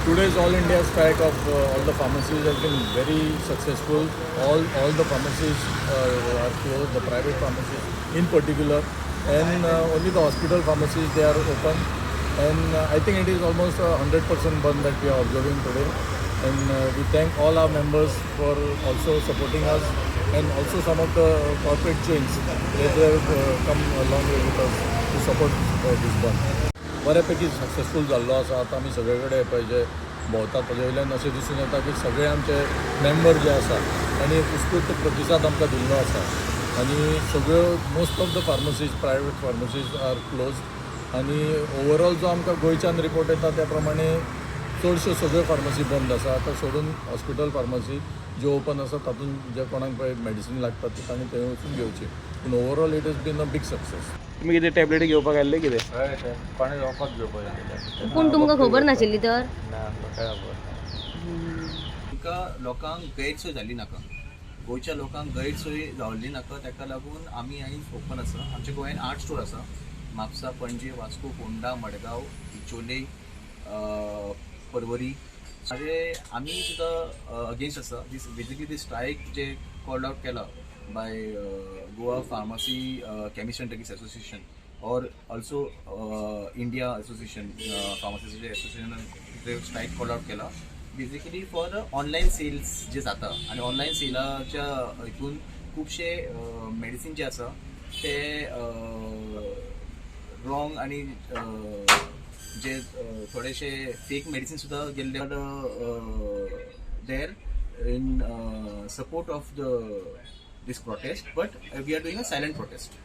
Today's All India strike of all the pharmacies has been very successful. All the pharmacies are closed, the private pharmacies in particular, and only the hospital pharmacies, they are open. And I think it is almost 100% bandh that we are observing today. And we thank all our members for also supporting us, and also some of the corporate chains that they have come a long way with us to support this bandh. बऱ्यापैकी successful जाल्लो आसा. आतां आमी सगळे कडेन पळय जे भोंवता, ताजे वयल्यान अशें दिसून येता की सगळे आमचे मेंबर जे आसा, तांणी एक उत्स्फूर्त प्रतिसाद आमकां दिल्लो आसा आनी सगळ्यो, most of the pharmacies, private pharmacies are close. आनी ओवरऑल जो आमकां गोंयच्यान रिपोर्ट येता, त्या प्रमाणे चडश्यो सगळ्यो फार्मासी बंद आसा. आतां सोडून हॉस्पिटल फार्मासी ज्यो ओपन आसा, तातूंत जे कोणाक पळय मेडिसीन लागता ती तांणी थंय वचून घेवची. पूण overall it has been a big success. तुमी कितें टॅबलेटी घेवपाक आयिल्ले कितें? हय, ते कोणें वखद घेवपाक आयिल्लें. पूण तुमकां खबर नाशिल्ली तर? ना, आमकां काय खबर ना. तुका लोकांक गैरसोय जाल्ली नाका, गोंयच्या लोकांक गैरसोय जावल्ली नाका, ताका लागून आमी आयज ओपन आसा. आमच्या गोंयान आठ स्टोर आसा: म्हापसा, पणजे, वास्को, फोंडा, मडगांव, बिचोले, परवरी. म्हणजे आमी सुद्दां अगेन्स्ट आसा. दीस बेजिकली दी स्ट्रायक जे कॉल्ड आउट केला by Goa Pharmacy Chemist and Druggist Association or also India Association, फार्मसीचे association, strike called out केला बेजिकली फॉर ऑनलायन सेल्स जे जाता आनी ऑनलायन सेलाच्या हितून खुबशे मेडिसीन जे आसा ते रॉंग आनी जे थोडेशे फेक मेडिसीन सुद्दां गेल्ले. There in support of the this protest, but we are doing a silent protest.